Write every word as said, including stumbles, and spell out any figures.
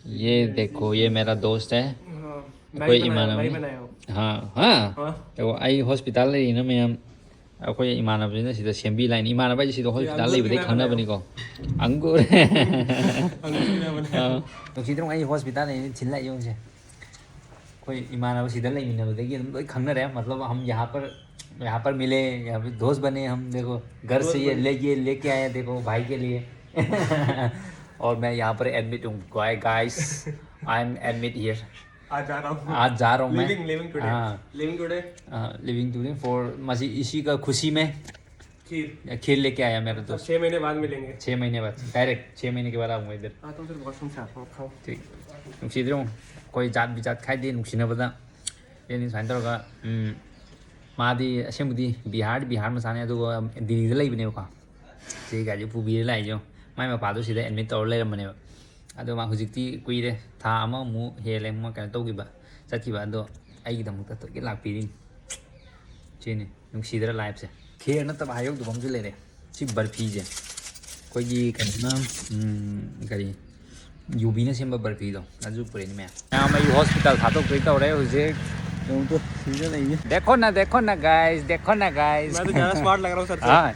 ये देखो, ये मेरा दोस्त है। हाँ, कोई मैं ही बनाया, इमानव मैं ही नहीं। बनाया हूँ। हाँ, हाँ। हाँ। देखो, आई हॉस्पिटल रही ना, मैं हम, ꯑꯩꯈꯣꯏ ꯏꯃꯥꯟꯅꯕꯁꯤꯅ ꯁꯤꯗ ꯁꯦꯝꯕꯤ ꯂꯥꯛꯏꯅꯤ꯫ ꯏꯃꯥꯟꯅꯕ ꯍꯥꯏꯁꯦ ꯁꯤꯗ ꯍꯣꯁꯄꯤꯇꯥꯜ ꯑꯪꯒꯨꯔ ꯂꯩꯕꯗꯩ ꯏꯃꯥꯟꯅꯕ꯫ ꯈꯪꯅꯕꯅꯤꯀꯣ꯫ ꯑꯪꯒꯨꯔ꯫ ꯑꯪꯒꯨꯔ ꯏꯃꯥꯟꯅꯕ꯫ ꯑꯥ꯫ ꯅꯨꯡꯁꯤꯗ꯭ꯔꯣ? ꯑꯩ ꯍꯣꯁꯄꯤꯇꯥꯜ ꯂꯩꯅꯤ ꯊꯤꯜ ꯂꯥꯛꯏ ꯌꯦꯡꯉꯨꯁꯦ꯫ ꯑꯩꯈꯣꯏ ꯏꯃꯥꯟꯅꯕ ꯁꯤꯗ ꯂꯩꯃꯤꯟꯅꯕꯗꯒꯤ ꯑꯗꯨꯝ ꯂꯣꯏ ꯈꯪꯅꯔꯦ꯫ मतलब हम यहाँ पर, यहाँ पर मिले, यहाँ पे दोस्त बने हम। देखो, घर से ये ले, ये लेके आए, देखो, भाई के लिए। और मैं यहाँ पर एडमिट हूँ, guys. I am admit here. आज जा रहा हूँ। आज जा रहा हूँ मैं। Leaving, leaving today। हाँ। Leaving today। हाँ, लिविंग टूडे फॉर मसी, इसी का खुशी में खीर। खीर लेके आया मेरा दोस्त। छह महीने बाद मिलेंगे। छः महीने बाद, डायरेक्ट छः महीने के बाद आऊँगा इधर। आता हूँ फिर वॉशरूम से आता हूँ, खाओ। ठीक। ꯅꯨꯡꯁꯤꯗ꯭ꯔꯣ? ꯑꯩꯈꯣꯏ ꯖꯥꯠ ꯕꯤꯖꯥꯠ ꯈꯥꯏꯗꯦ ꯅꯨꯡꯁꯤꯅꯕꯗ꯫ ꯑꯩꯅ ꯁꯨꯃꯥꯏꯅ ꯇꯧꯔꯒ, ꯎꯝ, ꯃꯥꯗꯤ ꯑꯁꯦꯡꯕꯗꯤ ꯕꯤꯍꯥꯔꯗꯤ ꯕꯤꯍꯥꯔ ꯃꯆꯥꯅꯦ, ꯑꯗꯨꯒ ꯗꯤꯜꯂꯤꯗ ꯂꯩꯕꯅꯦꯕꯀꯣ꯫ ꯁꯤ ꯒꯥꯔꯤ ꯄꯨꯕꯤꯔ ꯂꯥꯛꯏꯁꯦ ꯌꯦꯡꯉꯣ꯫ ꯃꯥꯏ ꯃꯄꯥꯗꯣ ꯁꯤꯗ ꯑꯦꯗꯃꯤꯠ ꯇꯧꯔ ꯂꯩꯔꯝꯕꯅꯦꯕ꯫ ꯑꯗꯣ ꯃꯥ ꯍꯧꯖꯤꯛꯇꯤ ꯀꯨꯏꯔꯦ, ꯊꯥ ꯑꯃꯃꯨꯛ ꯍꯦꯜꯂꯦ ꯃꯥ ꯀꯩꯅꯣ ꯇꯧꯈꯤꯕ, ꯆꯠꯈꯤꯕ꯫ ꯑꯗꯣ ꯑꯩꯒꯤꯗꯃꯛꯇ ꯇꯣꯏꯒꯤ ꯂꯥꯛꯄꯤꯔꯤꯅꯤ꯫ ꯁꯤꯅꯤ ꯅꯨꯡꯁꯤꯗ꯭ꯔꯥ ꯂꯥꯏꯐꯁꯦ꯫ ꯈꯦꯔ ꯅꯠꯇꯕ ꯍꯥꯏꯍꯧꯗꯕ ꯑꯃꯁꯨ ꯂꯩꯔꯦ꯫ ꯁꯤ ꯕꯔꯐꯤꯁꯦ ꯑꯩꯈꯣꯏꯒꯤ ꯀꯩꯅꯣꯅ, ꯎꯝ, ꯀꯔꯤ, ꯌꯨꯕꯤꯅ ꯁꯦꯝꯕ ꯕꯔꯐꯤꯗꯣ, ꯑꯗꯨ ꯄꯨꯔꯛꯏꯅꯤ ꯃꯌꯥꯝ꯫ ꯃꯌꯥꯝ ꯑꯩ ꯍꯣꯁꯄꯤꯇꯥꯜ ꯊꯥꯗꯣꯛꯇꯣꯏ ꯇꯧꯔꯦ ꯍꯧꯖꯤꯛ꯫ ꯌꯦꯡꯉꯨꯇꯣ, ꯁꯤꯗ ꯂꯩꯌꯦ꯫ देखो ना, देखो ना गाइस, देखो ना गाइस। मैं तो ज़्यादा स्मार्ट लग रहा हूँ सर से। हाँ।